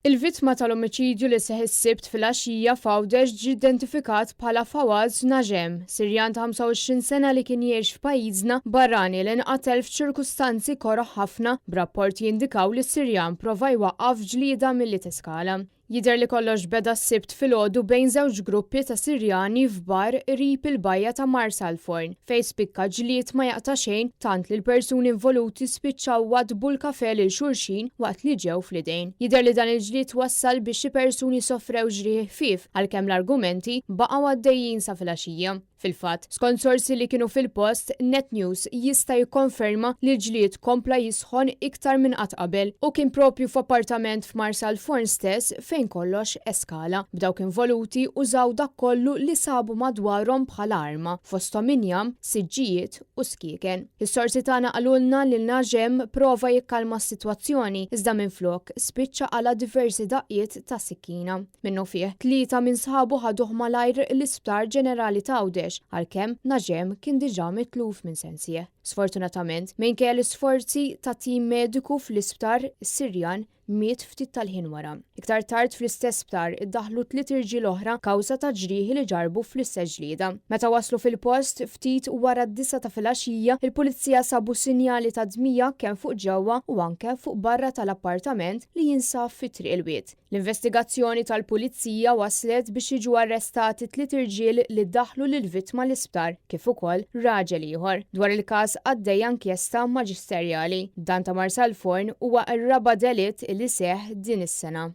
Il-vittma tal-omiċidju li seħħ is-Sibt filgħaxija f'Għawdex ġie identifikat bħala Fawaz Najem, Sirjan ta' 25 sena li kien jgħix f'pajjiżna barrani li nqatel f'ċirkustanzi koroh ħafna b'rapporti jindikaw li s-Sirjan prova jwaqqaf ġlieda milli teskala. Jidher li kollox beda s-Sibt filgħodu bejn żewġ gruppi ta' Sirjani f'bar qrib il-bajja ta' Marsalforn, fejn spikka ġlied ma jaqta' xejn tant li l-persuni involuti spiċċaw waddbu l-kafè lil xulxin waqt li ġew fl-idejn. Jidher li dan il-ġlied wassal biex xi persuni sofrew ġrieħi ħfief għalkemm l-argumenti baqgħu għaddejjin sa filgħaxija. Fil-fatt, skont sorsi li kienu fil-post, Net News jista' jikkonferma li l-ġlied kompla jisħon iktar minn qatt qabel u kien proprju f'appartament f'Marsalforn stess fejn kollox eskala, b'dawk involuti użaw dak kollu li sabu madwarhom bħala arma, fosthom injam, siġġijiet u skieken. Is-sorsi tagħna qalulna li Najem prova jikkalma s-sitwazzjoni iżda minflok spiċċa qala' diversi daqqiet ta' sikkina. Minnufih, tlieta minn sħabu ħaduh malajr l-Isptar Ġenerali t'Għawdex, għalkemm Najem kien diġà mitluf minn sensih. Sfortunatament, minkejja l-isforzi ta' tim mediku fl-isptar, is-Sirjan miet ftit tal-ħin wara. Iktar tard fl-istess sptar iddaħħlu tliet irġiel oħra kawża ta' ġrieħi li ġarrbu fl-istess ġlieda. Meta waslu fil-post, ftit wara d-disgħa ta' filgħaxija, il-Pulizija sabu sinjali ta' dmija kemm fuq ġewwa u anke fuq barra tal-appartament li jinsab fi Triq il-Wied. L-investigazzjoni tal-Pulizija wasslet biex jiġu arrestati tliet irġiel li daħħlu lill-vittma l-isptar, kif ukoll raġel ieħor. Dwar il-każ għaddejja inkjesta maġisterjali. Dan ta' Marsalforn huwa r-raba' delitt li seħħ din is-sena.